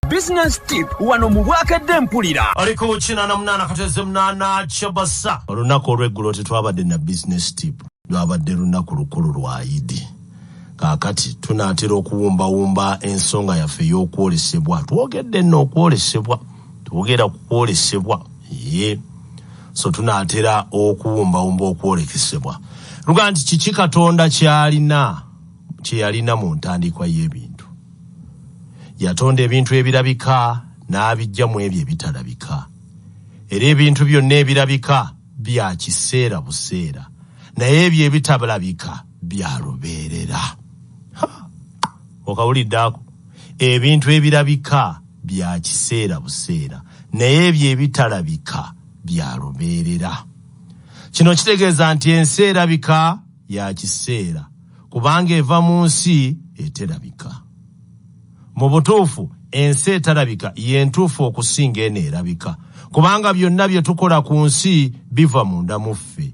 Business tip wano mu Bwakedde Mpulira. Ali ku 88.8 Kyabasa. Olunaku olw'eggulo tetwabadde na business tip, lwabadde lunaku lukulu lwa Idi. Kaakati tunaatera okuwumbawumba ensonga yaffe ey'okwolesebwa. Twogedde nno okwolesebwa, twogera ku kwolesebwa, ye so tunaatera okuwumbawumba okwolekesebwa. Luga nti kiki Katonda ky'alina kye yalina mu ntandikwa y'ebintu? Yatonda ebintu ebirabika n'abiggya mu ebyo ebitalabika. Era ebintu byonna ebirabika bya kiseera buseera, naye ebyo ebitalabika bya lubeerera. Okawulidde ako? Ebintu ebirabika bya kiseera buseera, naye ebyo ebitalabika bya lubeerera. Kino kitegeeza nti ensi erabika ya kiseera, kubanga eva mu nsi eterabika. Mu butuufu, ensi etalabika ye ntuufu okusinga eno erabika, kubanga byonna bye tukola ku nsi biva munda mu ffe.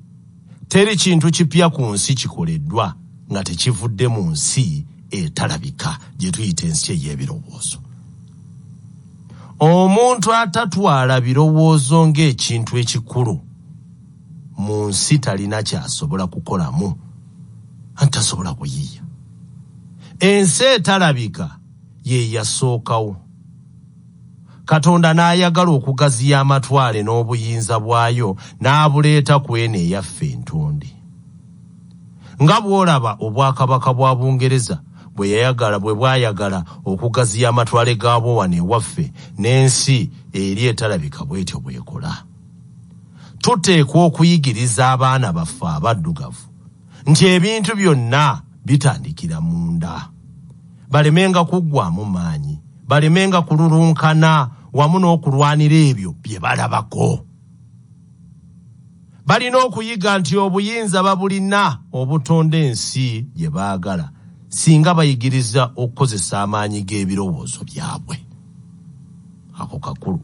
Teri kintu kipya ku nsi kikoleddwa nga tekivudde mu nsi etalabika gye tuyita ensi ey'ebirowoozo. Omuntu atatwala birowoozo ng'ekintu ekikulu mu nsi talina ky'asobola kukolamu, anti tasobola kuyiiya. Ensi etalabika ye yasookawo. Katonda n'ayagala okugaziya amatwale n'obuyinza bwayo n'abuleeta ku eno eyaffe entonde. Nga bw'olaba obwakabaka bwa Bungereza bwe yayagala bwe bwayagala okugaziya amatwale gaabwo wano ewaffe, n'ensi eri etalabika bw'etyo bw'ekola. Tuteekwa okuyigiriza abaana baffe abaddugavu nti ebintu byonna bitandikira munda. Balemenga kuggwamu maanyi, balemenga kululunkana wamu n'okulwanira ebyo bye balabako. Balina okuyiga nti obuyinza babulina obutonda ensi gye baagala singa bayigiriza okukozesa amaanyi g'ebirowoozo byabwe. Ako kakulu.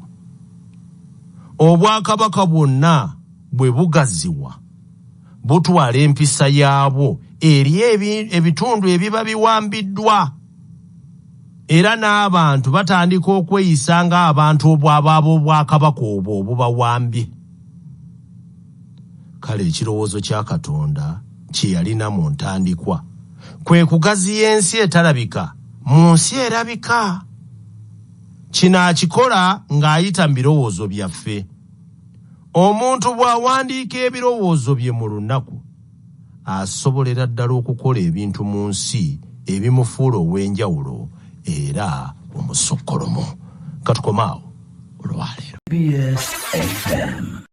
Obwakabaka bwonna bwe bugaziwa butwala empisa yaabwo eri ebitundu ebiba biwambiddwa, era n'abantu batandika okweyisa ng'abantu obwabwakabaka obwo obubawambye. Kale ekirowoozo kya Katonda kye yalina mu ntandikwa kwe kugaziya ensi etalabika mu nsi erabika. Kino akikola ng'ayita mu birowoozo byaffe. Omuntu bw'awandiika ebirowoozo bye mu lunaku, asobolera ddala okukola ebintu mu nsi ebimufuula ow'enjawulo era omusukkulumu. Katukome awo olwaleero. BS FM.